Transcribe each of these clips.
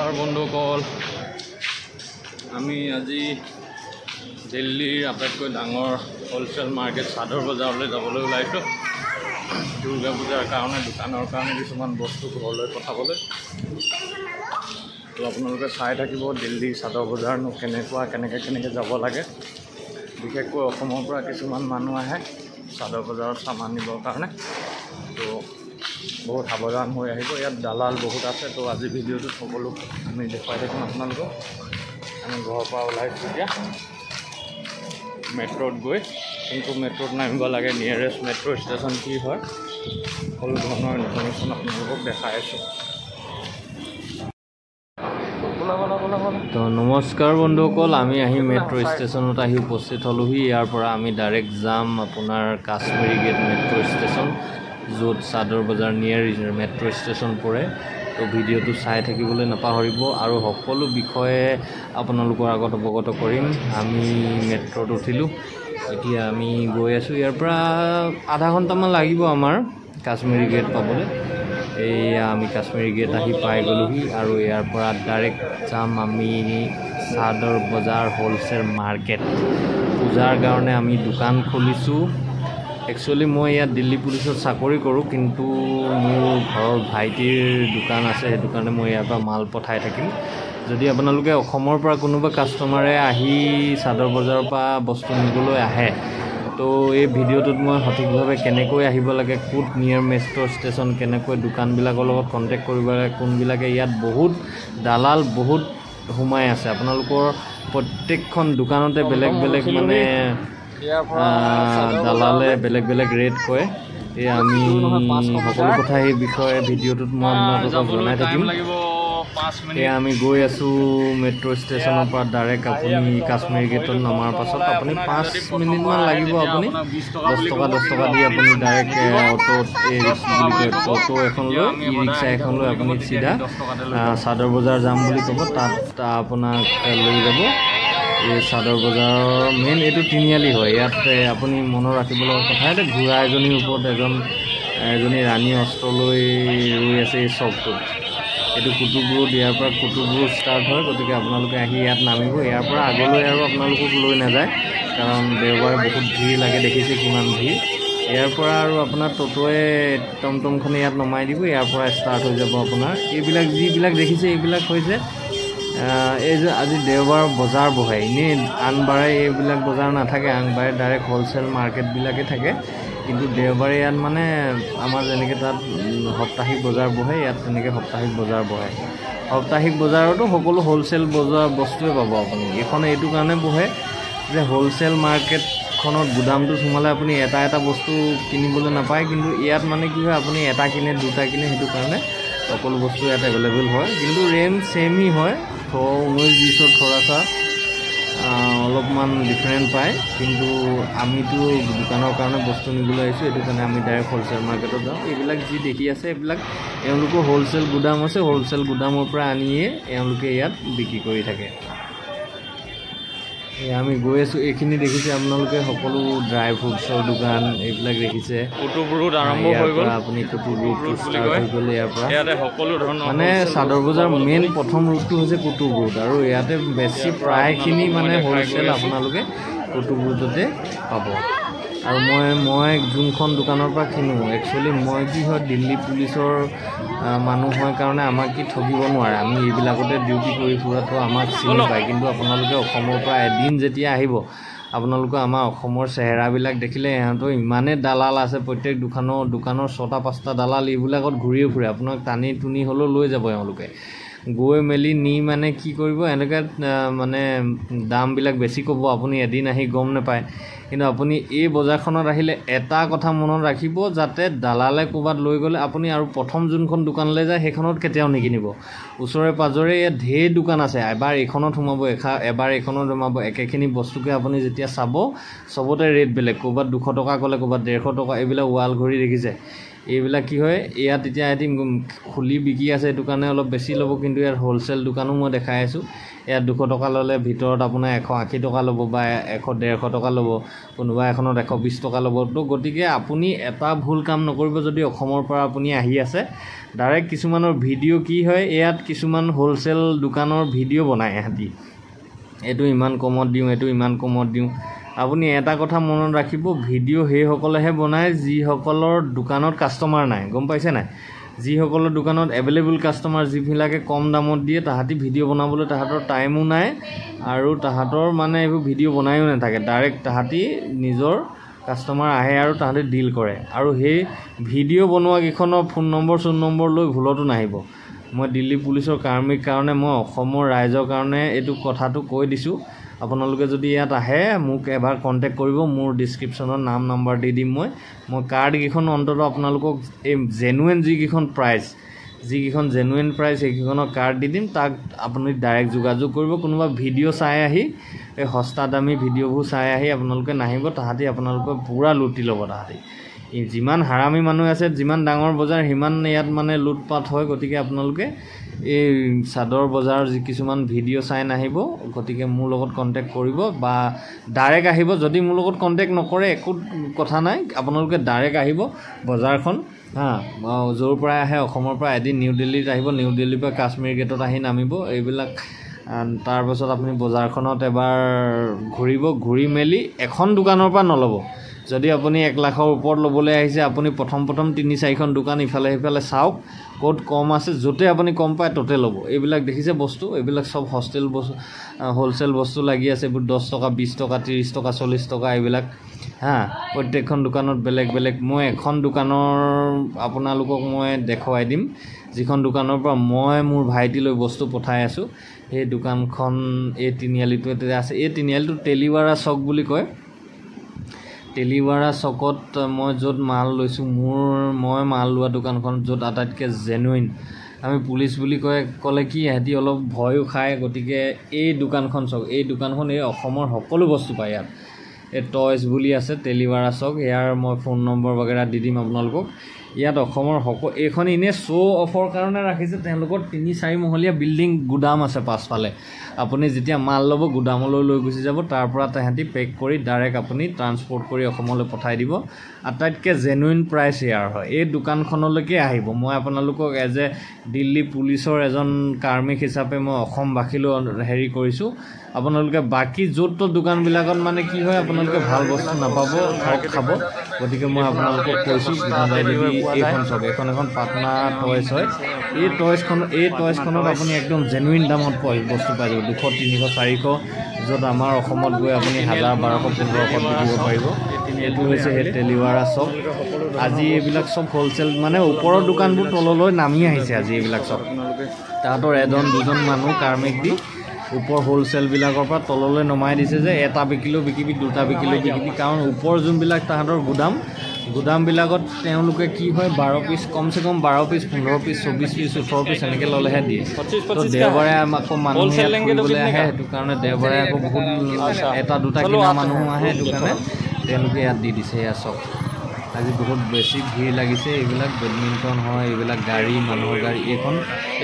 নমস্কাৰ বন্ধুসকল, আমি আজি দিল্লীৰ আটাইতকৈ ডাঙৰ হ'লচেল মাৰ্কেট চাদৰ বজাৰলৈ যাবলৈ ওলাইছোঁ। দুৰ্গা পূজাৰ কাৰণে দোকানৰ কাৰণে কিছুমান বস্তু ঘৰলৈ পঠাবলৈ। তো আপোনালোকে চাই থাকিব দিল্লীৰ চাদৰ বজাৰনো কেনেকুৱা, কেনেকৈ কেনেকৈ যাব লাগে। বিশেষকৈ অসমৰ পৰা কিছুমান মানুহ আহে চাদৰ বজাৰত সামান নিবৰ কাৰণে। তো বহুত সাৱধান হৈ আহিব, ইয়াত দালাল বহুত আছে। তো আজি ভিডিঅ'টোত সকলো আমি দেখুৱাই থাকিম আপোনালোকক। আমি ঘৰৰ পৰা ওলাইছোঁ এতিয়া মেট্ৰ'ত গৈ, কোনটো মেট্ৰ'ত নামিব লাগে, নিয়েৰেষ্ট মেট্ৰ' ষ্টেচন কি হয়, সকলো ধৰণৰ ইনফৰ্মেশ্যন আপোনালোকক দেখাই আছোঁ। তো নমস্কাৰ বন্ধুসকল, আমি আহি মেট্ৰ' ষ্টেচনত আহি উপস্থিত হ'লোহি। ইয়াৰ পৰা আমি ডাইৰেক্ট যাম আপোনাৰ কাশ্মীৰী গেট মেট্ৰ' ষ্টেচন, য'ত চাদৰ বজাৰ নিয়েৰ মেট্ৰ' ষ্টেচন পৰে। তো ভিডিঅ'টো চাই থাকিবলৈ নাপাহৰিব আৰু সকলো বিষয়ে আপোনালোকৰ আগত অৱগত কৰিম। আমি মেট্ৰ'ত উঠিলোঁ, এতিয়া আমি গৈ আছোঁ। ইয়াৰ পৰা আধা ঘণ্টামান লাগিব আমাৰ কাশ্মীৰী গেট পাবলৈ। এইয়া আমি কাশ্মীৰী গেট আহি পাই গ'লোহি আৰু ইয়াৰ পৰা ডাইৰেক্ট যাম আমি চাদৰ বজাৰ হ'লচেল মাৰ্কেট। পূজাৰ কাৰণে আমি দোকান খুলিছোঁ। একচুৱেলি মই ইয়াত দিল্লী পুলিচত চাকৰি কৰোঁ, কিন্তু মোৰ ঘৰৰ ভাইটিৰ দোকান আছে, সেইটো কাৰণে মই ইয়াৰ পৰা মাল পঠাই থাকিম। যদি আপোনালোকে অসমৰ পৰা কোনোবা কাষ্টমাৰে আহি চাদৰ বজাৰৰ পৰা বস্তু নিবলৈ আহে, তো এই ভিডিঅ'টোত মই সঠিকভাৱে কেনেকৈ আহিব লাগে, ক'ত নিয়েৰ মেট্ৰ' ষ্টেচন, কেনেকৈ দোকানবিলাকৰ লগত কণ্টেক্ট কৰিব লাগে, কোনবিলাকে ইয়াত বহুত দালাল বহুত সোমাই আছে। আপোনালোকৰ প্ৰত্যেকখন দোকানতে বেলেগ বেলেগ মানে দালালে বেলেগ বেলেগ ৰেট কয়। এই আমি সকলো কথা এই বিষয়ে ভিডিঅ'টোত মই আপোনালোকক জনাই থাকিম। এয়া আমি গৈ আছোঁ মেট্ৰ' ষ্টেচনৰ পৰা ডাইৰেক্ট আপুনি কাশ্মীৰ গেটত নমাৰ পাছত আপুনি 5 মিনিটমান লাগিব। আপুনি 10 টকা দি আপুনি ডাইৰেক্ট অ'টোত, এই বুলি কয় অ'টো এখন লৈ, ই ৰিক্সা এখন লৈ আপুনি চিধা চাদৰ বজাৰ যাম বুলি ক'ব, তাত আপোনাক লৈ যাব। এই চাদৰ বজাৰৰ মেইন এইটো তিনিআলি হয়। ইয়াত আপুনি মনত ৰাখিব লগা কথা, ইয়াতে ঘোঁৰা এজনীৰ ওপৰত এজনী ৰাণী অস্ত্ৰ লৈ ৰৈ আছে এই চকটোত। এইটো কুটুব ৰোড, ইয়াৰ পৰা কুটুব ৰোড ষ্টাৰ্ট হয়। গতিকে আপোনালোকে আহি ইয়াত নামিব। ইয়াৰ পৰা আগলৈ আৰু আপোনালোকক লৈ নাযায়, কাৰণ দেওবাৰে বহুত ভিৰ লাগে, দেখিছে কিমান ভিৰ। ইয়াৰ পৰা আৰু আপোনাৰ ট'টোৱে টমটমখনে ইয়াত নমাই দিব। ইয়াৰ পৰা ষ্টাৰ্ট হৈ যাব আপোনাৰ এইবিলাক যিবিলাক দেখিছে এইবিলাক হৈছে এই যে আজি দেওবাৰ বজাৰ বহে। এনেই আনবাৰে এইবিলাক বজাৰ নাথাকে, আনবাৰে ডাইৰেক্ট হ'লচেল মাৰ্কেটবিলাকে থাকে। কিন্তু দেওবাৰে ইয়াত মানে আমাৰ যেনেকৈ তাত সাপ্তাহিক বজাৰ বহে, ইয়াত তেনেকৈ সাপ্তাহিক বজাৰ বহে। সাপ্তাহিক বজাৰতো সকলো হ'লচেল বজাৰ বস্তুৱে পাব আপুনি। এইখন এইটো কাৰণে বহে যে হ'লচেল মাৰ্কেটখনত গুদামটোত সোমালে আপুনি এটা এটা বস্তু কিনিবলৈ নাপায়, কিন্তু ইয়াত মানে কি হয়, আপুনি এটা কিনে দুটা কিনে, সেইটো কাৰণে সকলো বস্তু ইয়াত এভেইলেবল হয়। কিন্তু ৰেঞ্জ ছেইমেই হয়, 19-20ত থোৰা অলপমান ডিফাৰেণ্ট পায়। কিন্তু আমিতো দোকানৰ কাৰণে বস্তু নিবলৈ আহিছোঁ, সেইটো কাৰণে আমি ডাইৰেক্ট হ'লচেল মাৰ্কেটত যাওঁ। এইবিলাক যি দেখি আছে এইবিলাক এওঁলোকৰ হ'লচেল গুদাম আছে, হ'লচেল গুদামৰ পৰা আনিয়ে এওঁলোকে ইয়াত বিক্ৰী কৰি থাকে। এয়া আমি গৈ আছোঁ। এইখিনি দেখিছে আপোনালোকে সকলো ড্ৰাই ফ্ৰুটছৰ দোকান এইবিলাক দেখিছে। কুটুব ৰোড আৰম্ভ হৈ গ'ল, আপুনি কুটুব ৰোডটো ষ্টাৰ্ট হৈ গ'ল ইয়াৰ পৰা। ইয়াতে সকলো ধৰণৰ মানে চাদৰ বজাৰ মেইন প্ৰথম ৰোডটো হৈছে কুটুব ৰোড, আৰু ইয়াতে বেছি প্ৰায়খিনি মানে হ'লচেল আপোনালোকে কুটুব ৰোডতে পাব। আৰু মই যোনখন দোকানৰ পৰা কিনো, একচুৱেলি মই কি হয়, দিল্লী পুলিচৰ মানুহ হয় কাৰণে আমাক কি ঠগিব নোৱাৰে। আমি এইবিলাকতে ডিউটি কৰি ফুৰাটো আমাক চিনি পায়। কিন্তু আপোনালোকে অসমৰ পৰা এদিন যেতিয়া আহিব, আপোনালোকে আমাৰ অসমৰ চেহেৰাবিলাক দেখিলে ইহঁতৰ ইমানেই দালাল আছে, প্ৰত্যেক দোকানৰ 6টা 5টা দালাল এইবিলাকত ঘূৰিয়ে ফুৰে। আপোনাক টানি টুনি হ'লেও লৈ যাব এওঁলোকে। গৈ মেলি নি মানে কি কৰিব, এনেকৈ মানে দামবিলাক বেছি ক'ব, আপুনি এদিন আহি গম নাপায়। কিন্তু আপুনি এই বজাৰখনত আহিলে এটা কথা মনত ৰাখিব, যাতে দালালে ক'ৰবাত লৈ গ'লে আপুনি আৰু প্ৰথম যোনখন দোকানলৈ যায় সেইখনত কেতিয়াও নিকিনিব। ওচৰে পাঁজৰে ইয়াত ঢেৰ দোকান আছে, এবাৰ এইখনত সোমাব, এবাৰ এইখনত সোমাব, একেখিনি বস্তুকে আপুনি যেতিয়া চাব চবতে ৰেট বেলেগ। ক'ৰবাত 200 টকা ক'লে, ক'ৰবাত 150 টকা। এইবিলাক ৱাল ঘড়ী দেখিছে, এইবিলাক কি হয়, ইয়াত এতিয়া এটি খুলি বিকি আছে, সেইটো কাৰণে অলপ বেছি ল'ব। কিন্তু ইয়াত হ'লচেল দোকানো মই দেখাই আছোঁ। ইয়াত 200 টকা ল'লে ভিতৰত আপোনাৰ 180 টকা ল'ব বা 100-150 টকা ল'ব, কোনোবা এখনত 120 টকা ল'ব। তো গতিকে আপুনি এটা ভুল কাম নকৰিব। যদি অসমৰ পৰা আপুনি আহি আছে, ডাইৰেক্ট কিছুমানৰ ভিডিঅ' কি হয়, ইয়াত কিছুমান হ'লচেল দোকানৰ ভিডিঅ' বনায় ইহঁতি, এইটো ইমান কমত দিওঁ, এইটো ইমান কমত দিওঁ। আপুনি এটা কথা মনত ৰাখিব, ভিডিঅ' সেইসকলেহে বনায় যিসকলৰ দোকানত কাষ্টমাৰ নাই, গম পাইছে নাই? যিসকলৰ দোকানত এভেইলেবল কাষ্টমাৰ, যিবিলাকে কম দামত দিয়ে, তাহাঁতি ভিডিঅ' বনাবলৈ তাহাঁতৰ টাইমো নাই আৰু তাহাঁতৰ মানে এইবোৰ ভিডিঅ' বনায়ো নাথাকে। ডাইৰেক্ট তাহাঁতি নিজৰ কাষ্টমাৰ আহে আৰু তাহাঁতি ডিল কৰে। আৰু সেই ভিডিঅ' বনোৱাকেইখনৰ ফোন নম্বৰ চোন নম্বৰ লৈ ভুলতো নাহিব। মই দিল্লী পুলিচৰ কাৰ্মিক কাৰণে, মই অসমৰ ৰাইজৰ কাৰণে এইটো কথাটো কৈ দিছোঁ। আপোনালোকে যদি ইয়াত আহে মোক এবাৰ কণ্টেক্ট কৰিব, মোৰ ডিছক্ৰিপশ্যনত নাম নাম্বাৰ দি দিম। মই কাৰ্ডকেইখন অন্ততঃ আপোনালোকক এই জেনুৱেন যিকেইখন প্ৰাইচ, যিকেইখন জেনুৱেন প্ৰাইচ সেইকেইখনৰ কাৰ্ড দি দিম, তাক আপুনি ডাইৰেক্ট যোগাযোগ কৰিব। কোনোবা ভিডিঅ' চাই আহি, এই সস্তা দামী ভিডিঅ'বোৰ চাই আহি আপোনালোকে নাহিব, তাহাঁতি আপোনালোকে পূৰা লুটি ল'ব। তাহাঁতি যিমান হাৰামী মানুহ আছে, যিমান ডাঙৰ বজাৰ সিমান ইয়াত মানে লুটপাত হয়। গতিকে আপোনালোকে এই চাদৰ বজাৰৰ যি কিছুমান ভিডিঅ' চাই নাহিব। গতিকে মোৰ লগত কণ্টেক্ট কৰিব বা ডাইৰেক্ট আহিব। যদি মোৰ লগত কণ্টেক্ট নকৰে একো কথা নাই, আপোনালোকে ডাইৰেক্ট আহিব বজাৰখন। হা, য'ৰ পৰাই আহে অসমৰ পৰা এদিন নিউ দিল্লীত আহিব, নিউ দিল্লীৰ পৰা কাশ্মীৰ গেটত আহি নামিব এইবিলাক। তাৰপাছত আপুনি বজাৰখনত এবাৰ ঘূৰিব, ঘূৰি মেলি এখন দোকানৰ পৰা নল'ব। যদি আপুনি 1 লাখৰ ওপৰত ল'বলৈ আহিছে, আপুনি প্ৰথম 3-4খন দোকান ইফালে সিফালে চাওক, ক'ত কম আছে, য'তে আপুনি কম পায় ত'তে ল'ব। এইবিলাক দেখিছে বস্তু, এইবিলাক চব হষ্টেল বস্তু, হ'লচেল বস্তু লাগি আছে। এইবোৰ 10 টকা, 20 টকা, 30 টকা, 40 টকা এইবিলাক। হা, প্ৰত্যেকখন দোকানত বেলেগ বেলেগ। মই এখন দোকানৰ আপোনালোকক মই দেখুৱাই দিম, যিখন দোকানৰ পৰা মই মোৰ ভাইটিলৈ বস্তু পঠাই আছোঁ। সেই দোকানখন এই তিনিআলিটোতে আছে। এই তিনিআলিটো তেলিৱাৰা চক বুলি কয়। তেলিৱাৰা চকত মই য'ত মাল লৈছোঁ, মই মাল লোৱা দোকানখন য'ত আটাইতকৈ জেনুইন। আমি পুলিচ বুলি ক'লে কি ইহঁতি অলপ ভয়ো খায়। গতিকে এই দোকানখন চাওক, এই দোকানখন এই অসমৰ সকলো বস্তু পায় ইয়াত। এই টয়ছ বুলি আছে তেলিৱাৰা চক, ইয়াৰ মই ফোন নম্বৰ বাগেৰা দি দিম আপোনালোকক। ইয়াত অসমৰ এইখন এনেই শ্ব' অফৰ কাৰণে ৰাখিছে। তেওঁলোকৰ 3-4 মহলীয়া বিল্ডিং গুদাম আছে পাছফালে। আপুনি যেতিয়া মাল ল'ব গুদামলৈ লৈ গুচি যাব, তাৰ পৰা তাহাঁতি পেক কৰি ডাইৰেক্ট আপুনি ট্ৰান্সপৰ্ট কৰি অসমলৈ পঠাই দিব। আটাইতকৈ জেনুইন প্ৰাইচ ইয়াৰ হয়। এই দোকানখনলৈকে আহিব। মই আপোনালোকক এজ এ দিল্লী পুলিচৰ এজন কাৰ্মিক হিচাপে মই অসমবাসীলৈ হেৰি কৰিছোঁ। আপোনালোকে বাকী য'ত ত'ত দোকানবিলাকত মানে কি হয়, আপোনালোকে ভাল বস্তু নাপাব, ঠগ খাব। গতিকে মই আপোনালোকক কৈছোঁ, কোনোবাই যদি এইখন চাওক, এইখন এখন পাটনা টয়ছ হয়। এই টয়ছখনত আপুনি একদম জেনুইন দামত বস্তু পাই যাব, 200, 300, 400, য'ত আমাৰ অসমত গৈ আপুনি 1000, 1200, 1500 বিকিব পাৰিব। এইটো হৈছে সেই তেলিৱাৰা চক। আজি এইবিলাক চব হ'লচেল, মানে ওপৰৰ দোকানবোৰ তললৈ নামি আহিছে আজি এইবিলাক চব। তাহাঁতৰ এজন দুজন মানুহ কাৰ্মিক দি ওপৰ হ'লচেলবিলাকৰ পৰা তললৈ নমাই দিছে যে এটা বিকিলেও বিকিবি, দুটা বিকিলেও বিকিবি। কাৰণ ওপৰ যোনবিলাক তাহাঁতৰ গুদামবিলাকত তেওঁলোকে কি হয়, 12 পিচ, কমচে কম 12 পিচ, 15 পিচ, 24 পিচ, 18 পিচ এনেকৈ ল'লেহে দিয়ে। তো দেওবাৰে আকৌ মানুহ ইয়াত ফুৰিবলৈ আহে, সেইটো কাৰণে দেওবাৰে আকৌ বহুত এটা দুটা কিনা মানুহো আহে, সেইটো কাৰণে তেওঁলোকে ইয়াত দি দিছে। এয়া চব আজি বহুত বেছি ভিৰ লাগিছে। এইবিলাক বেডমিণ্টন হয়, এইবিলাক গাড়ী, মানুহৰ গাড়ী।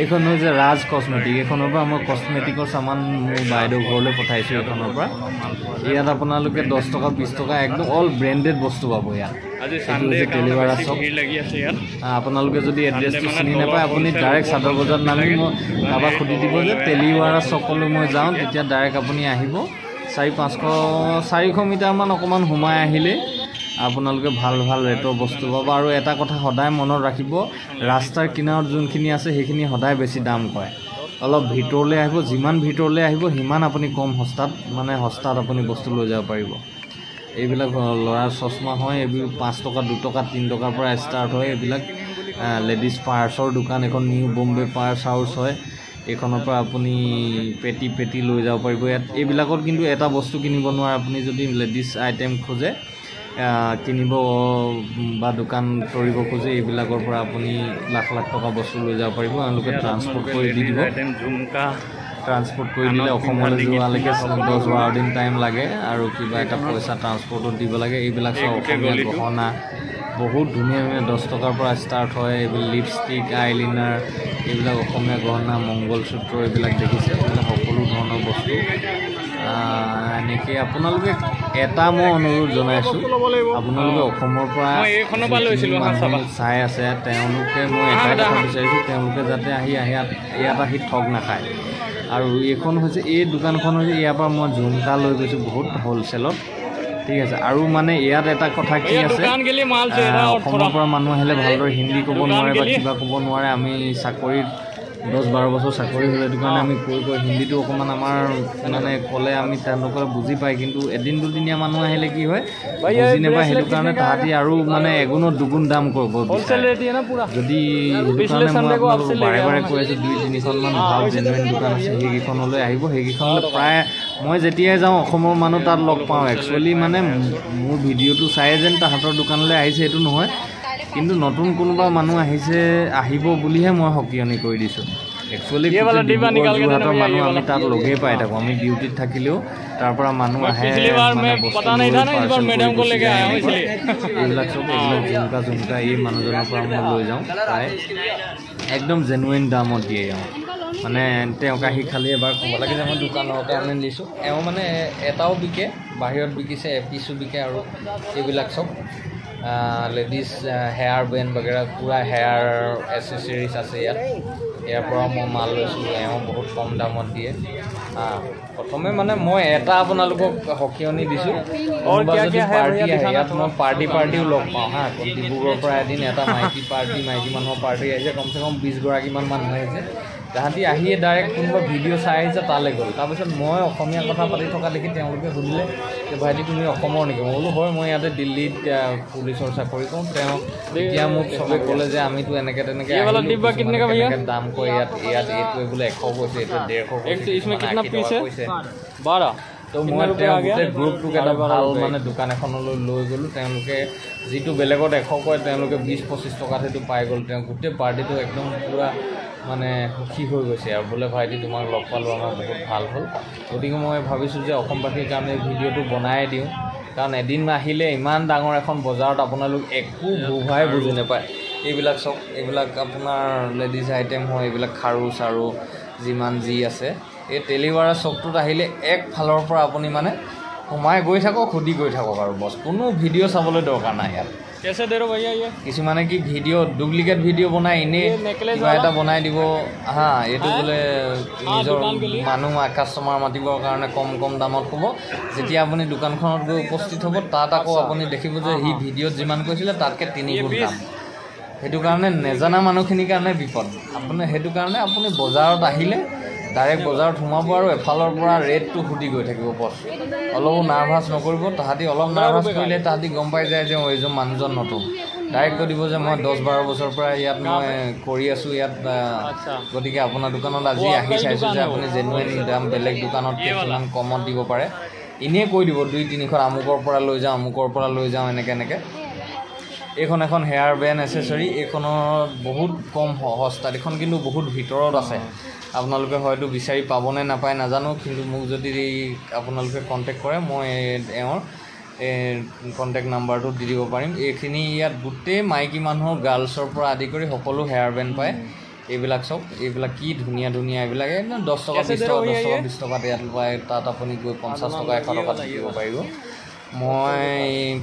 এইখন হৈছে ৰাজ কচমেটিক। এইখনৰ পৰা মই কচমেটিকৰ চামান মোৰ বাইদেউ ঘৰলৈ পঠাইছোঁ এইখনৰ পৰা। ইয়াত আপোনালোকে 10 টকা, 20 টকা একদম অল ব্ৰেণ্ডেড বস্তু পাব ইয়াত। এইটো হৈছে তেলিৱাৰা চক। আপোনালোকে যদি এড্ৰেছটো চিনি নাপায়, আপুনি ডাইৰেক্ট চাদৰ বজাৰত নামি মই কাৰোবাক সুধি দিব যে তেলিৱাৰা চকলৈ মই যাওঁ, তেতিয়া ডাইৰেক্ট আপুনি আহিব। 400-500, 400 মিটাৰমান অকণমান সোমাই আহিলেই আপোনালোকে ভাল ভাল ৰেটৰ বস্তু পাব। আৰু এটা কথা সদায় মনত ৰাখিব, ৰাস্তাৰ কিনাৰত যোনখিনি আছে সেইখিনি সদায় বেছি দাম কয়। অলপ ভিতৰলৈ আহিব, যিমান ভিতৰলৈ আহিব সিমান আপুনি কম সস্তাত, মানে সস্তাত আপুনি বস্তু লৈ যাব পাৰিব। এইবিলাক ল'ৰাৰ চশমা হয়, এইবোৰ 5 টকা, 2 টকা, 3 টকাৰ পৰা ষ্টাৰ্ট হয়। এইবিলাক লেডিজ পাৰ্চৰ দোকান, এখন নিউ বম্বে পাৰ্চ হাউচ হয়। এইখনৰ পৰা আপুনি পেটি পেটি লৈ যাব পাৰিব। ইয়াত এইবিলাকত কিন্তু এটা বস্তু কিনিব নোৱাৰে। আপুনি যদি লেডিজ আইটেম খোজে কিনিব বা দোকান তৰিব খোজে, এইবিলাকৰ পৰা আপুনি লাখ লাখ টকা বস্তু লৈ যাব পাৰিব। এওঁলোকে ট্ৰান্সপৰ্ট কৰি দি দিব। ট্ৰান্সপৰ্ট কৰি দিলে অসমলৈ যোৱালৈকে 10-12 দিন টাইম লাগে আৰু কিবা এটা পইচা ট্ৰান্সপৰ্টত দিব লাগে। এইবিলাক চব অসমীয়া গহনা বহুত ধুনীয়া ধুনীয়া 10 টকাৰ পৰা ষ্টাৰ্ট হয়। এইবিলাক লিপষ্টিক, আইলাইনাৰ, এইবিলাক অসমীয়া গহনা, মংগলসূত্ৰ, এইবিলাক দেখিছে, এইবিলাক সকলো ধৰণৰ বস্তু। এনেকৈ আপোনালোকে এটা মই অনুৰোধ জনাইছোঁ, আপোনালোকে অসমৰ পৰা চাই আছে তেওঁলোকে, মই এটাই কথা বিচাৰিছোঁ, তেওঁলোকে যাতে আহি ইয়াত আহি ঠগ নাখায়। আৰু এইখন হৈছে, এই দোকানখন হৈছে, ইয়াৰ পৰা মই ঝুমকা লৈ গৈছোঁ বহুত হ'লচেলত, ঠিক আছে। আৰু মানে ইয়াত এটা কথা কি আছে, অসমৰ পৰা মানুহ আহিলে ভালদৰে হিন্দী ক'ব নোৱাৰে বা কিবা ক'ব নোৱাৰে। আমি চাকৰিত 10-12 বছৰ চাকৰি হ'লে সেইটো কাৰণে আমি কৈ কৈ হিন্দীটো অকণমান আমাৰ মানে ক'লে আমি তেওঁলোকে বুজি পায়, কিন্তু এদিন দুদিনীয়া মানুহ আহিলে কি হয় বুজি নাপায়। সেইটো কাৰণে তাহাঁতি আৰু মানে এগুণত দুগুণ দাম কৰিব বিচাৰে। যদি সেইটো কাৰণে মই আপোনালোকক বাৰে বাৰে কৈ আছোঁ, 2-3খনমান ভাল জেনুইন দোকান আছে, সেইকেইখনলৈ আহিব। সেইকেইখনলৈ প্ৰায় মই যেতিয়াই যাওঁ অসমৰ মানুহ তাত লগ পাওঁ। একচুৱেলি মানে মোৰ ভিডিঅ'টো চাই যেন তাহাঁতৰ দোকানলৈ আহিছে এইটো নহয়, কিন্তু নতুন কোনোবা মানুহ আহিছে আহিব বুলিহে মই সকিয়নি কৰি দিছোঁ। একচুৱেলি যোৰহাটৰ মানুহ আমি তাত লগেই পাই থাকোঁ, আমি ডিউটিত থাকিলেও তাৰ পৰা মানুহ আহে, মানে বস্তু এইবিলাক চব, এইবিলাক ঝুমকা ঝুমকা এই মানুহজনৰ পৰা মই লৈ যাওঁ, প্ৰায় একদম জেনুইন দামত দিয়ে এওঁ। মানে তেওঁক আহি খালি এবাৰ ক'ব লাগে যে মই দোকানৰ কাৰণে দিছোঁ। এওঁ মানে এটাও বিকে, বাহিৰত বিকিছে, এপিচো বিকে। আৰু এইবিলাক চব লেডিজ হেয়াৰ বেণ্ড বাগেৰা, পূৰা হেয়াৰ এচেচৰিজ আছে ইয়াত। ইয়াৰ পৰাও মই মাল লৈছোঁ, এওঁ বহুত কম দামত দিয়ে। প্ৰথমে মানে মই এটা আপোনালোকক সকিয়নি দিছোঁ, কোনোবা যদি পাৰ্টি আহে, ইয়াত মই পাৰ্টিও লগ পাওঁ। হা, ডিব্ৰুগড়ৰ পৰা এদিন এটা মাইকী পাৰ্টি, মাইকী মানুহৰ পাৰ্টি আহিছে, কমচে কম 20 গৰাকীমান মানুহ আহিছে। তাহাঁতি আহিয়ে ডাইৰেক্ট কোনোবা ভিডিঅ' চাই আহিছে তালৈ গ'ল। তাৰপিছত মই অসমীয়া কথা পাতি থকা দেখি তেওঁলোকে সুধিলে যে ভাইটি তুমি অসমৰ নেকি? মই বোলো হয়, মই ইয়াতে দিল্লীত পুলিচৰ চাকৰি কৰোঁ। তেওঁ তেতিয়া মোক চবে ক'লে যে আমিতো এনেকৈ তেনেকৈ কেনেকৈ দাম কয় ইয়াত, ইয়াত এইটোৱে বোলে 100 কৈছে, এইটোৱে 150 কৈছে, কৈছে। তো মই তেওঁ গোটেই গ্ৰুপটোক এটা ভাল মানে দোকান এখনলৈ লৈ গ'লোঁ। তেওঁলোকে যিটো বেলেগত 100 কয়, তেওঁলোকে 20-25 টকাত সেইটো পাই গ'ল। তেওঁ গোটেই পাৰ্টিটো একদম পূৰা মানে সুখী হৈ গৈছে আৰু বোলে ভাইটি তোমাক লগ পালোঁ, আমাৰ বহুত ভাল হ'ল। গতিকে মই ভাবিছোঁ যে অসমবাসীৰ কাৰণে ভিডিঅ'টো বনাই দিওঁ, কাৰণ এদিন আহিলে ইমান ডাঙৰ এখন বজাৰত আপোনালোক একো ভুভাই বুজি নাপায়। এইবিলাক চব, এইবিলাক আপোনাৰ লেডিজ আইটেম হয়, এইবিলাক খাৰু চাৰু যিমান যি আছে। এই তেলিৱাৰা চকটোত আহিলে একফালৰ পৰা আপুনি মানে সোমাই গৈ থাকক, সুধি গৈ থাকক আৰু বছ, কোনো ভিডিঅ' চাবলৈ দৰকাৰ নাই ইয়াত। কিছুমানে কি ভিডিঅ', ডুপ্লিকেট ভিডিঅ' বনাই এনেই কিবা এটা বনাই দিব। হা, এইটো বোলে নিজৰ মানুহ কাষ্টমাৰ মাতিবৰ কাৰণে কম কম দামত ক'ব। যেতিয়া আপুনি দোকানখনত গৈ উপস্থিত হ'ব, তাত আকৌ আপুনি দেখিব যে সি ভিডিঅ'ত যিমান কৈছিলে তাতকৈ তিনিগুণ দাম। সেইটো কাৰণে নেজানা মানুহখিনিৰ কাৰণে বিপদ। আপুনি সেইটো কাৰণে আপুনি বজাৰত আহিলে ডাইৰেক্ট বজাৰত সোমাব আৰু এফালৰ পৰা ৰেটটো সুধি গৈ থাকিব, বছ। অলপো নাৰ্ভাছ নকৰিব। তাহাঁতি অলপ নাৰ্ভাছ কৰিলে তাহাঁতি গম পাই যায় যে এইজন মানুহজন নতুন। ডাইৰেক্ট কৈ দিব যে মই 10-12 বছৰৰ পৰা ইয়াত মই কৰি আছোঁ ইয়াত, গতিকে আপোনাৰ দোকানত আজি আহি চাইছোঁ যে আপুনি জেনুইন দাম বেলেগ দোকানতকৈ কিমান কমত দিব পাৰে। এনেই কৈ দিব 2-3খন আমুকৰ পৰা লৈ যাওঁ, আমুকৰ পৰা লৈ যাওঁ, এনেকৈ এনেকৈ। এইখন এখন হেয়াৰ বেণ্ড এচেচৰি, এইখনত বহুত কম সস্তাত। এইখন কিন্তু বহুত ভিতৰত আছে, আপোনালোকে হয়তো বিচাৰি পাবনে নাপায় নাজানো, কিন্তু মোক যদি আপোনালোকে কণ্টেক্ট কৰে মই এওঁৰ এই কণ্টেক্ট নাম্বাৰটো দি দিব পাৰিম। এইখিনি ইয়াত গোটেই মাইকী মানুহৰ গাৰ্লছৰ পৰা আদি কৰি সকলো হেয়াৰ বেণ্ড পায়। এইবিলাক চব, এইবিলাক কি ধুনীয়া ধুনীয়া, এইবিলাক একদম 10 টকা 20 টকা, 10 টকা 20 টকাত ইয়াত পায়। তাত আপুনি গৈ 50 টকা 100 টকাত বিকিব পাৰিব। মই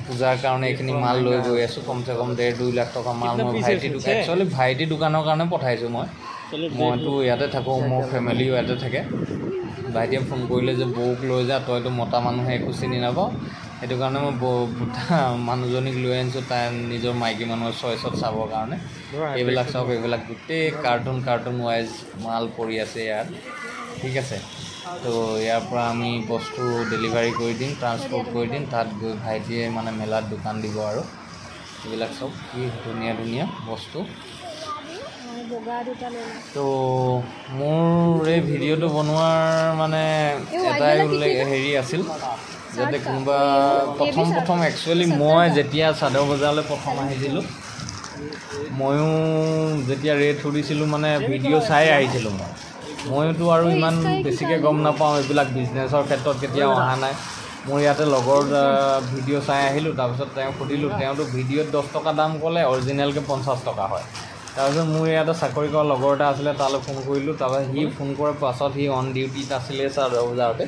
পূজাৰ কাৰণে এইখিনি মাল লৈ গৈ আছোঁ, কমচে কম 1.5-2 লাখ টকা মাল মই ভাইটি দোকান, একচুৱেলি ভাইটি দোকানৰ কাৰণে পঠাইছোঁ। মইতো ইয়াতে থাকোঁ, মোৰ ফেমিলিও ইয়াতে থাকে। ভাইটিয়ে ফোন কৰিলে যে বৌক লৈ যা, তইতো মতা মানুহে একো চিনি নাপাওঁ। সেইটো কাৰণে মই বৌ মানুহজনীক লৈ আনিছোঁ, তাই নিজৰ মাইকী মানুহৰ চইচত চাবৰ কাৰণে। এইবিলাক চাওক, এইবিলাক গোটেই কাৰ্টুন কাৰ্টুন ৱাইজ মাল পৰি আছে ইয়াত, ঠিক আছে। তো ইয়াৰ পৰা আমি বস্তু ডেলিভাৰী কৰি দিম, ট্ৰান্সপৰ্ট কৰি দিম, তাত গৈ ভাইটিয়ে মানে মেলাত দোকান দিব। আৰু এইবিলাক চব কি ধুনীয়া ধুনীয়া বস্তু। তো মোৰ এই ভিডিঅ'টো বনোৱাৰ মানে এটাই উল্লেখ হেৰি আছিল, যাতে কোনোবা প্ৰথম প্ৰথম একচুৱেলি মই যেতিয়া চাদৰ বজাৰলৈ প্ৰথম আহিছিলোঁ, ময়ো যেতিয়া ৰেট সুধিছিলোঁ মানে ভিডিঅ' চাই আহিছিলোঁ মই। ময়োতো আৰু ইমান বেছিকৈ গম নাপাওঁ, এইবিলাক বিজনেছৰ ক্ষেত্ৰত কেতিয়াও অহা নাই। মোৰ ইয়াতে লগৰ ভিডিঅ' চাই আহিলোঁ, তাৰপিছত তেওঁক সুধিলোঁ, তেওঁতো ভিডিঅ'ত 10 টকা দাম ক'লে, অৰিজিনেলকৈ 50 টকা হয়। তাৰপিছত মোৰ ইয়াতে চাকৰি কৰা লগৰ এটা আছিলে, তালৈ ফোন কৰিলোঁ। তাৰপিছত সি ফোন কৰাৰ পাছত সি অন ডিউটিত আছিলে চাদৰ বজাৰতে,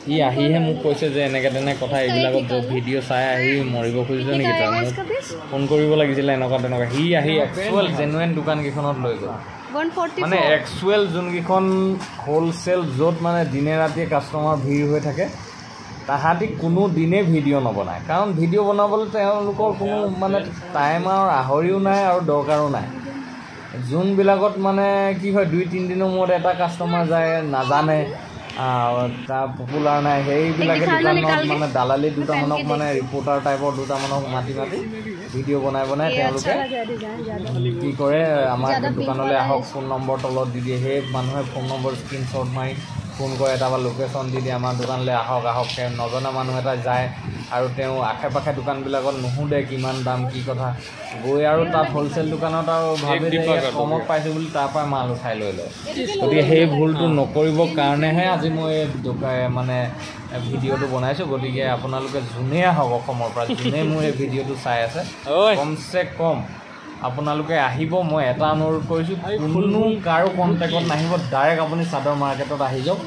সি আহিহে মোক কৈছে যে এনেকৈ তেনে কথা, এইবিলাকত ভিডিঅ' চাই আহি মৰিব খুজিছে নেকি, তই মোক ফোন কৰিব লাগিছিলে এনেকুৱা তেনেকুৱা। সি আহি একচুৱেল জেনুৱেন দোকানকেইখনত লৈ গ'ল, মানে একচুৱেল যোনকেইখন হ'লচেল য'ত মানে দিনে ৰাতিয়ে কাষ্টমাৰ ভিৰ হৈ থাকে, তাহাঁতি কোনো দিনেই ভিডিঅ' নবনায়। কাৰণ ভিডিঅ' বনাবলৈ তেওঁলোকৰ কোনো মানে টাইম আৰু আহৰিও নাই আৰু দৰকাৰো নাই। যোনবিলাকত মানে কি হয়, 2-3 দিনৰ মূৰত এটা কাষ্টমাৰ যায়, নাজানে, তাৰ পপুলাৰ নাই, সেইবিলাকে দোকানত মানে দালালি দুটামানক মানে ৰিপৰ্টাৰ টাইপৰ দুটামানক মাতি মাতি ভিডিঅ' বনাই বনাই তেওঁলোকে কি কৰে, আমাৰ দোকানলৈ আহক, ফোন নম্বৰ তলত দি দিয়ে। সেই মানুহে ফোন নম্বৰ স্ক্ৰীনশ্বট মাৰি ফোন কৰে, তাৰপৰা লোকেশ্যন দি দিয়ে, আমাৰ দোকানলৈ আহক আহক। নজনা মানুহ এটা যায় আৰু তেওঁ আশে পাশে দোকানবিলাকত নুসুধে কিমান দাম কি কথা, গৈ আৰু তাত হ'লচেল দোকানত আৰু ভাবে যে কমত পাইছোঁ বুলি তাৰ পৰাই মাল উঠাই লৈ লয়। গতিকে সেই ভুলটো নকৰিবৰ কাৰণেহে আজি মই দোকান মানে ভিডিঅ'টো বনাইছোঁ। গতিকে আপোনালোকে যোনেই আহক অসমৰ পৰা, যোনে মোৰ এই ভিডিঅ'টো চাই আছে, কমচে কম আপোনালোকে আহিব। মই এটা অনুৰোধ কৰিছোঁ, কোনো কাৰো কণ্টেক্টত নাহিব, ডাইৰেক্ট আপুনি চাদৰ মাৰ্কেটত আহি যাওক।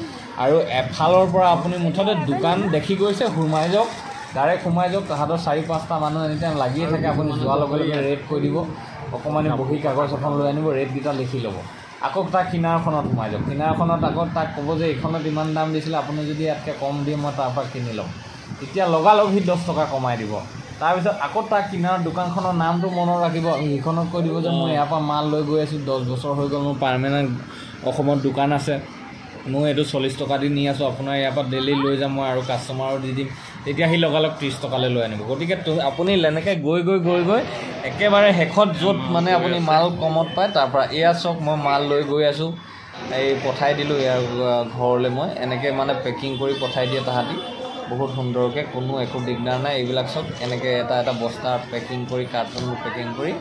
আৰু এফালৰ পৰা আপুনি মুঠতে দোকান দেখি গৈছে, সোমাই যাওক, ডাইৰেক্ট সোমাই যাওক। তাহাঁতৰ 4-5টা মানুহ এনি টাইম লাগিয়ে থাকে, আপুনি যোৱাৰ লগে লগে ৰেট কৈ দিব। অকণমানি বহী কাগজ এখন লৈ আনিব, ৰেটকেইটা লিখি ল'ব। আকৌ তাৰ কিনাৰখনত সোমাই যাওক, কিনাৰখনত আকৌ তাক ক'ব যে এইখনত ইমান দাম দিছিলে, আপুনি যদি ইয়াতকৈ কম দিয়ে মই তাৰ পৰা কিনি ল'ম। তেতিয়া লগালগ সি 10 টকা কমাই দিব। তাৰপিছত আকৌ তাৰ কিনাৰ দোকানখনৰ নামটো মনত ৰাখিব, সেইখনত কৈ দিব যে মই ইয়াৰ পৰা মাল লৈ গৈ আছোঁ, 10 বছৰ হৈ গ'ল, মোৰ পাৰ্মানেণ্ট অসমত দোকান আছে, মই এইটো 40 টকা দি নি আছোঁ, আপোনাৰ ইয়াৰ পৰা ডেইলি লৈ যাম মই আৰু কাষ্টমাৰো দি দিম। তেতিয়া সি লগালগ 30 টকালৈ লৈ আনিব। গতিকে আপুনি এনেকৈ গৈ গৈ গৈ গৈ একেবাৰে শেষত য'ত মানে আপুনি মাল কমত পায় তাৰ পৰা এয়া চাওক, মই মাল লৈ গৈ আছোঁ, এই পঠাই দিলোঁ ইয়াৰ ঘৰলৈ, মই এনেকৈ মানে পেকিং কৰি পঠাই দিয়ে তাহাঁতি বহুত সুন্দৰকৈ, কোনো একো দিগদাৰ নাই। এইবিলাক চব এনেকৈ এটা এটা বস্তা পেকিং কৰি, কাৰ্টুন পেকিং কৰি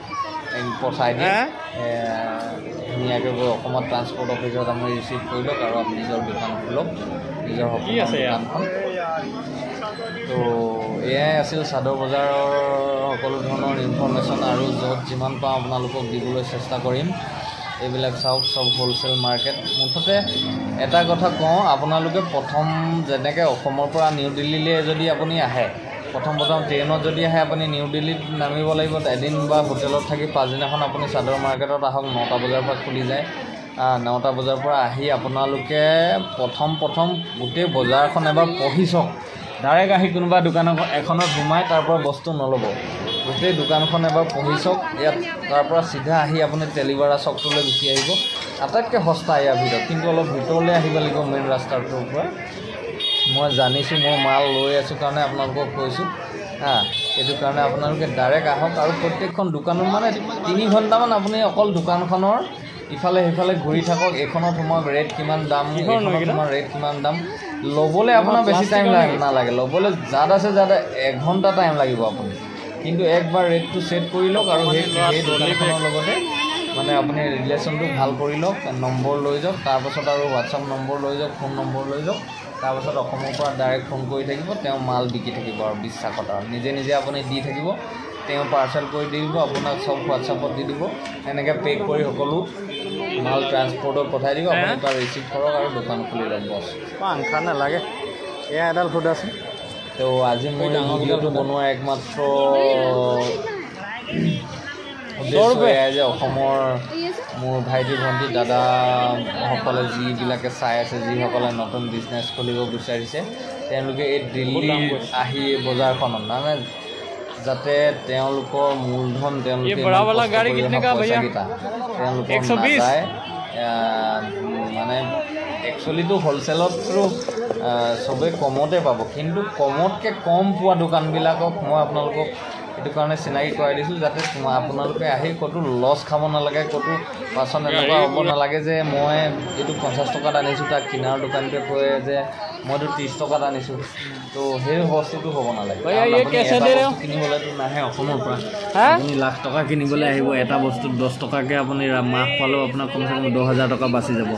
পঠাই দিয়ে ধুনীয়াকৈ গৈ অসমত ট্ৰান্সপৰ্ট অফিচত আপুনি ৰিচিভ কৰি লওক আৰু আপুনি নিজৰ দোকান খোলক, নিজৰ সপোনৰ দোকানখন। তো এয়াই আছিল চাদৰ বজাৰৰ সকলো ধৰণৰ ইনফৰ্মেশ্যন, আৰু য'ত যিমান পাওঁ আপোনালোকক দিবলৈ চেষ্টা কৰিম। এইবিলাক চাওক, চব হ'লচেল মাৰ্কেট। মুঠতে এটা কথা কওঁ, আপোনালোকে প্ৰথম যেনেকৈ অসমৰ পৰা নিউ দিল্লীলৈ যদি আপুনি আহে, প্ৰথম ট্ৰেইনত যদি আহে আপুনি নিউ দিল্লীত নামিব লাগিব এদিন বা হোটেলত থাকি পাছদিনাখন আপুনি চাদৰ মাৰ্কেটত আহক, 9টা বজাৰ পৰা খুলি যায়। 9টা বজাৰ পৰা আহি আপোনালোকে প্ৰথম গোটেই বজাৰখন এবাৰ পঢ়ি চাওক। ডাইৰেক্ট আহি কোনোবা দোকান এখনত সোমাই তাৰ পৰা বস্তু নল'ব, গোটেই দোকানখন এবাৰ পঢ়ি চাওক। ইয়াত তাৰ পৰা চিধা আহি আপুনি তেলিবাৰা চকটোলৈ গুচি আহিব, আটাইতকৈ সস্তা ইয়াৰ ভিতৰত। কিন্তু অলপ ভিতৰলৈ আহিব লাগিব মেইন ৰাস্তাটোৰ পৰা। মই জানিছোঁ, মই মাল লৈ আছোঁ কাৰণে আপোনালোকক কৈছোঁ। হা, সেইটো কাৰণে আপোনালোকে ডাইৰেক্ট আহক। আৰু প্ৰত্যেকখন দোকানত মানে 3 ঘণ্টামান আপুনি অকল দোকানখনৰ ইফালে সিফালে ঘূৰি থাকক, এইখনত সোমাওক ৰেট কিমান দাম, এইখনত সোমাওক ৰেট কিমান দাম। ল'বলৈ আপোনাৰ বেছি টাইম নালাগে, ল'বলৈ যাত আছে যাতে 1 ঘণ্টা টাইম লাগিব আপুনি, কিন্তু একবাৰ ৰেটটো ছেট কৰি লওক আৰু সেই দোকানখনৰ লগতে মানে আপুনি ৰিলেশ্যনটো ভাল কৰি লওক, নম্বৰ লৈ যাওক, তাৰপাছত আৰু হোৱাটছআপ নম্বৰ লৈ যাওক, ফোন নম্বৰ লৈ যাওক, তাৰপাছত অসমৰ পৰা ডাইৰেক্ট ফোন কৰি থাকিব, তেওঁ মাল বিকি থাকিব আৰু বিশ্বাসত, আৰু নিজে নিজে আপুনি দি থাকিব, তেওঁ পাৰ্চেল কৰি দি দিব আপোনাক, চব হোৱাটছআপত দি দিব, এনেকৈ পেক কৰি সকলো মাল ট্ৰান্সপৰ্টত পঠাই দিব, আপুনি তাৰ ৰিচিভ কৰক আৰু দোকান খুলি লওক, বছ। পাংখা নালাগে, এয়া এডাল সুধাচোন। তো আজি মই ভিডিঅ'টো বনোৱাৰ একমাত্ৰ উদ্দেশ্য এয়াই যে অসমৰ মোৰ ভাইটি ভণ্টি দাদাসকলে যিবিলাকে চাই আছে, যিসকলে নতুন বিজনেছ খুলিব বিচাৰিছে, তেওঁলোকে এই দিল্লী আহি এই বজাৰখনত মানে যাতে তেওঁলোকৰ মূলধন তেওঁলোকে পইচাকেইটা তেওঁলোকৰ নাযায়। মানে একচুৱেলিটো হ'লচেলততো চবেই কমতে পাব, কিন্তু কমতকৈ কম পোৱা দোকানবিলাকক মই আপোনালোকক এইটো কাৰণে চিনাকি কৰাই দিছোঁ, যাতে আপোনালোকে আহি ক'তো লছ খাব নালাগে, ক'তো পাছত এনেকুৱা হ'ব নালাগে যে মই এইটো 50 টকাত আনিছোঁ, তাক কিনাৰ দোকানটোৱে কয় যে মইতো 30 টকাত আনিছোঁ। তো সেই বস্তুটো হ'ব নালাগে। কিনিবলৈতো নাহে অসমৰ পৰা, আপুনি লাখ টকা কিনিবলৈ আহিব, এটা বস্তুত 10 টকাকৈ আপুনি মাহ পালেও আপোনাৰ কমচে কম 10,000 টকা বাচি যাব।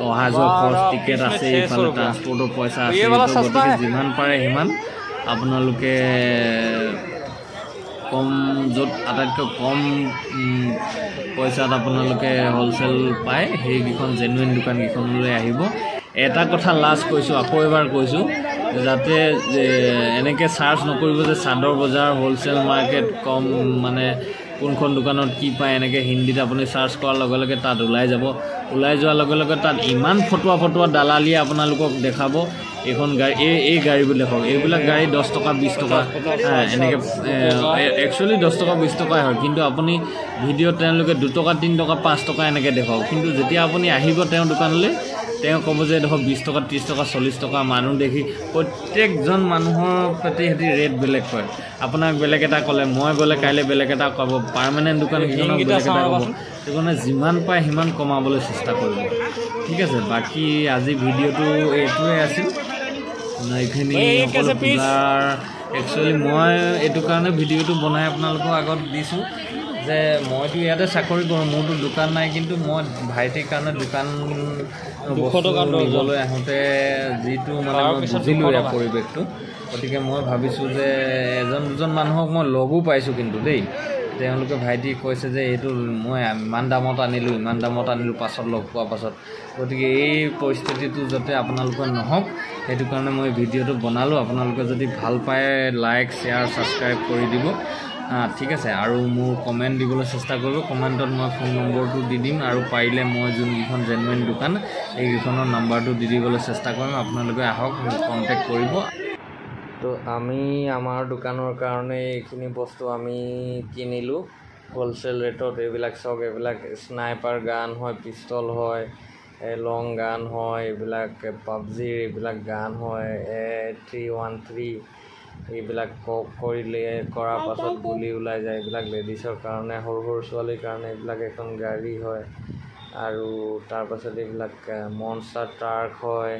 অহা যোৱা খৰচ, টিকেট আছে, ইফালে ট্ৰান্সপৰ্টৰ পইচা আছে। গতিকে যিমান পাৰে সিমান আপোনালোকে কম, য'ত আটাইতকৈ কম পইচাত আপোনালোকে হ'লচেল পায় সেইকেইখন জেনুইন দোকানকেইখনলৈ আহিব। এটা কথা লাষ্ট কৈছোঁ, আকৌ এবাৰ কৈছোঁ, যাতে এনেকৈ চাৰ্চ নকৰিব যে চাদৰ বজাৰ হ'লচেল মাৰ্কেট কম, মানে কোনখন দোকানত কি পায় এনেকৈ হিন্দীত আপুনি চাৰ্চ কৰাৰ লগে লগে তাত ওলাই যাব। ওলাই যোৱাৰ লগে লগে তাত ইমান ফটোৱা ফটোৱা দালালিয়ে আপোনালোকক দেখাব, এইখন গাড়ী, এই গাড়ীবোৰ দেখক, এইবিলাক গাড়ী 10 টকা 20 টকা, এনেকৈ একচুৱেলি 10 টকা 20 টকাই হয়, কিন্তু আপুনি ভিডিঅ'ত তেওঁলোকে 2 টকা 3 টকা 5 টকা এনেকৈ দেখুৱাব। কিন্তু যেতিয়া আপুনি আহিব তেওঁৰ দোকানলৈ, তেওঁ ক'ব যে এডোখৰ 20 টকা 30 টকা 40 টকা। মানুহ দেখি প্ৰত্যেকজন মানুহৰ প্ৰতি সিহঁতি ৰেট বেলেগ কয়। আপোনাক বেলেগ এটা ক'লে, মই গ'লে কাইলৈ বেলেগ এটা ক'ব, পাৰ্মানেণ্ট দোকানকেইখনক বেলেগ এটা ক'ব। সেইকাৰণে যিমান পায় সিমান কমাবলৈ চেষ্টা কৰিব, ঠিক আছে। বাকী আজি ভিডিঅ'টো এইটোৱে আছিল। এইখিনি সকলো পূজাৰ একচুৱেলি মই এইটো কাৰণে ভিডিঅ'টো বনাই আপোনালোকৰ আগত দিছোঁ যে মইতো ইয়াতে চাকৰি কৰোঁ, মোৰতো দোকান নাই, কিন্তু মই ভাইটিৰ কাৰণে দোকান বস্তু নিবলৈ আহোঁতে যিটো মানে মই বুজিলোঁ ইয়াৰ পৰিৱেশটো, গতিকে মই ভাবিছোঁ যে এজন দুজন মানুহক মই লগো পাইছোঁ কিন্তু দেই, তেওঁলোকে ভাইটি কৈছে যে এইটো মই ইমান দামত আনিলোঁ, ইমান দামত আনিলোঁ, পাছত লগ পোৱাৰ পাছত। গতিকে এই পৰিস্থিতিটো যাতে আপোনালোকৰ নহওক সেইটো কাৰণে মই ভিডিঅ'টো বনালোঁ। আপোনালোকে যদি ভাল পায় লাইক শ্বেয়াৰ ছাবস্ক্ৰাইব কৰি দিব, ঠিক আছে। আৰু মোৰ কমেণ্ট দিবলৈ চেষ্টা কৰিব, কমেণ্টত মই ফোন নম্বৰটো দি দিম, আৰু পাৰিলে মই যোনকেইখন জেনুইন দোকান এইকেইখনৰ নাম্বাৰটো দি দিবলৈ চেষ্টা কৰিম। আপোনালোকে আহক, মোক কণ্টেক্ট কৰিব। তো আমি আমাৰ দোকানৰ কাৰণে এইখিনি বস্তু আমি কিনিলোঁ হ'লচেল ৰেটত। এইবিলাক চাওক, এইবিলাক স্নাইপাৰ গান হয়, পিষ্টল হয়, লং গান হয়, এইবিলাক পাবজিৰ এইবিলাক গান হয়, A313 এইবিলাক কক কৰিলে কৰাৰ পাছত গুলি ওলাই যায়। এইবিলাক লেডিছৰ কাৰণে, সৰু সৰু ছোৱালীৰ কাৰণে এইবিলাক এখন গাড়ী হয়। আৰু তাৰপাছত এইবিলাক মনষ্টাৰ ট্ৰাক হয়,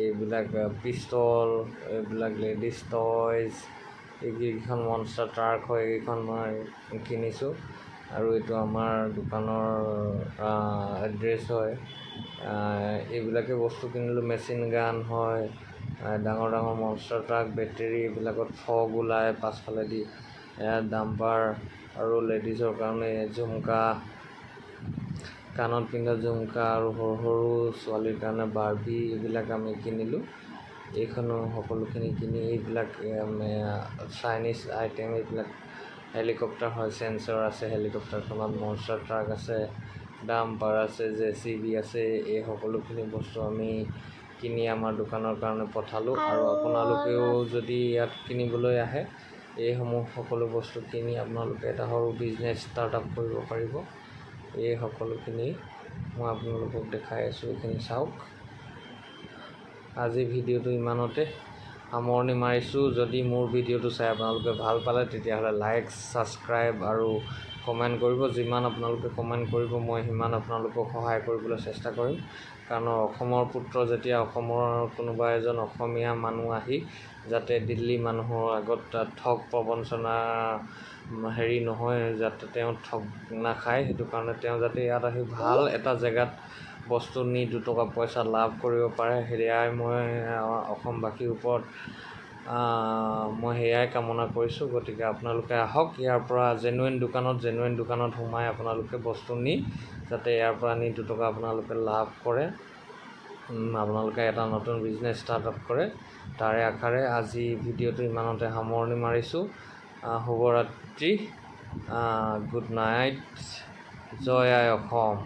এইবিলাক পিষ্টল, এইবিলাক লেডিছ টয়জ, এইকেইখন মনষ্টাৰ ট্ৰাক হয়, এইকেইখন মই কিনিছোঁ। আৰু এইটো আমাৰ দোকানৰ এড্ৰেছ হয়। এইবিলাকে বস্তু কিনিলোঁ। মেচিন গান হয়, ডাঙৰ ডাঙৰ মনষ্টাৰ ট্ৰাক, বেটেৰী, এইবিলাকত ফগ ওলায় পাছফালেদি, ডাম্পাৰ, আৰু লেডিছৰ কাৰণে ঝুমকা, কাণত পিন্ধা ঝুমকা, আৰু সৰু সৰু ছোৱালীৰ কাৰণে বাৰ্বি, এইবিলাক আমি কিনিলোঁ। এইখনো সকলোখিনি কিনি এইবিলাক চাইনিজ আইটেম, এইবিলাক হেলিকপ্টাৰ হয়, চেঞ্চৰ আছে হেলিকপ্টাৰখনত, মনষ্টাৰ ট্ৰাক আছে, ডাম্পাৰ আছে, JCB আছে, এই সকলোখিনি বস্তু আমি কিনি আমাৰ দোকানৰ কাৰণে পঠালোঁ। আৰু আপোনালোকেও যদি ইয়াত কিনিবলৈ আহে, এইসমূহ সকলো বস্তু কিনি আপোনালোকে এটা সৰু বিজনেছ ষ্টাৰ্ট আপ কৰিব পাৰিব। এই সকলোখিনি মই আপোনালোকক দেখাই আছোঁ, এইখিনি চাওক। আজি ভিডিঅ'টো ইমানতে সামৰণি মাৰিছোঁ। যদি মোৰ ভিডিঅ'টো চাই আপোনালোকে ভাল পালে তেতিয়াহ'লে লাইক, ছাবস্ক্ৰাইব আৰু কমেণ্ট কৰিব। যিমান আপোনালোকে কমেণ্ট কৰিব মই সিমান আপোনালোকক সহায় কৰিবলৈ চেষ্টা কৰিম। কাৰণ অসমৰ পুত্ৰ যেতিয়া অসমৰ কোনোবা এজন অসমীয়া মানুহ আহি যাতে দিল্লী মানুহৰ আগত ঠগ প্ৰবঞ্চনা হেৰি নহয়, যাতে তেওঁ ঠগ নাখায়, সেইটো কাৰণে তেওঁ যাতে ইয়াত আহি ভাল এটা জেগাত বস্তু নি 2 টকা পইচা লাভ কৰিব পাৰে, সেয়াই মই অসমবাসীৰ ওপৰত মই সেয়াই কামনা কৰিছোঁ। গতিকে আপোনালোকে আহক ইয়াৰ পৰা জেনুইন দোকানত সোমাই আপোনালোকে বস্তু নি যাতে ইয়াৰ পৰা নি 2 টকা আপোনালোকে লাভ কৰে, আপোনালোকে এটা নতুন বিজনেছ ষ্টাৰ্ট আপ কৰে, তাৰে আশাৰে আজি ভিডিঅ'টো ইমানতে সামৰণি মাৰিছোঁ। শুভৰাত্ৰি, গুড নাইট, জয় আই অসম।